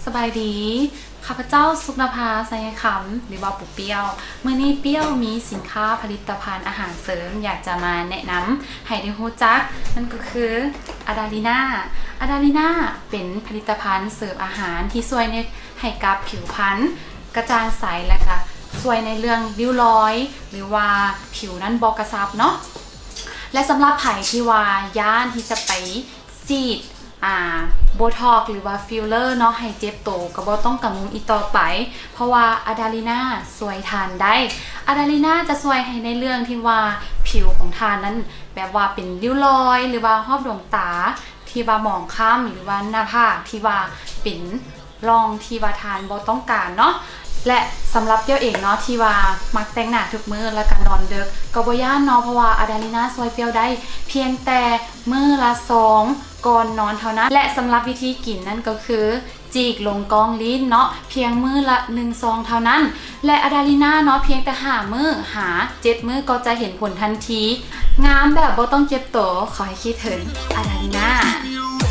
ສະບາຍດີ ຂ້າພະເຈົ້າ ສຸກນະພາ ໄຊຍະຄຳ ຫຼືວ່າປູເປ້ຽວ. ມື້ນີ້ເປ້ຽວມີສິນຄ້າຜະລິດຕະພັນອາຫານເສີມ ຢາກຈະມາແນະນຳໃຫ້ໄດ້ຮູ້ຈັກ ນັ້ນກໍຄື ອາດາລີນາ. ອາດາລີນາເປັນຜະລິດຕະພັນເສີມອາຫານທີ່ຊ່ວຍໃນ ໃຫ້ກັບຜິວພັນກະຈ່າງໃສ ແລະກະຊ່ວຍໃນເລື່ອງລິ້ວລອຍ ຫຼືວ່າຜິວນັ້ນບໍ່ກະຊັບເນາະ. ແລະສຳລັບໃຜທີ່ວ່າຢ້ານທີ່ຈະໄປສີດ ອ່າ ໂບທັອກ ຫຼືວ່າຟິລເລີເນາະ ໃຫ້ເຈັບໂຕ ກໍບໍ່ຕ້ອງກັງວົນອີກຕໍ່ໄປ ເພາະວ່າອາດາລີນາຊ່ວຍທ່ານໄດ້. ອາດາລີນາຈະຊ່ວຍໃຫ້ໃນເລື່ອງທີ່ວ່າຜິວຂອງທ່ານນັ້ນ ແບບວ່າເປັນລິ້ວລອຍ ຫຼືວ່າຮອບດວງຕາທີ່ວ່າໝອງຄ້ຳ ຫຼືວ່າໜ້າຜາກທີ່ວ່າເປັນ ຮ່ອງທີ່ວ່າທ່ານບໍ່ຕ້ອງການເນາະ. ແລະສຳລັບເປ້ຽວເອງເນາະ ທີ່ວ່າມັກແຕ່ງໜ້າທຸກມື້ ແລະກະນອນເດິກ ກໍບໍ່ຢ້ານເນາະ ເພາະວ່າອາດາລີນາຊ່ວຍເປ້ຽວໄດ້ພຽງແຕ່ມື້ລະຊອງກ່ອນນອນເທົ່ານັ້ນ. ແລະສຳລັບວິທີກິນນັ້ນກໍຄື ຈີກລົງກ້ອງລີ້ນເນາະ ພຽງມື້ລະໜຶ່ງຊອງເທົ່ານັ້ນ. ແລະອາດາລີນາເນາະ ພຽງແຕ່ຫ້າມື້ຫາເຈັດມື້ກໍຈະເຫັນຜົນທັນທີ ງາມແບບບໍ່ຕ້ອງເຈັບໂຕ. ຂໍໃຫ້ຄິດເຖິງອາດາລີນາ.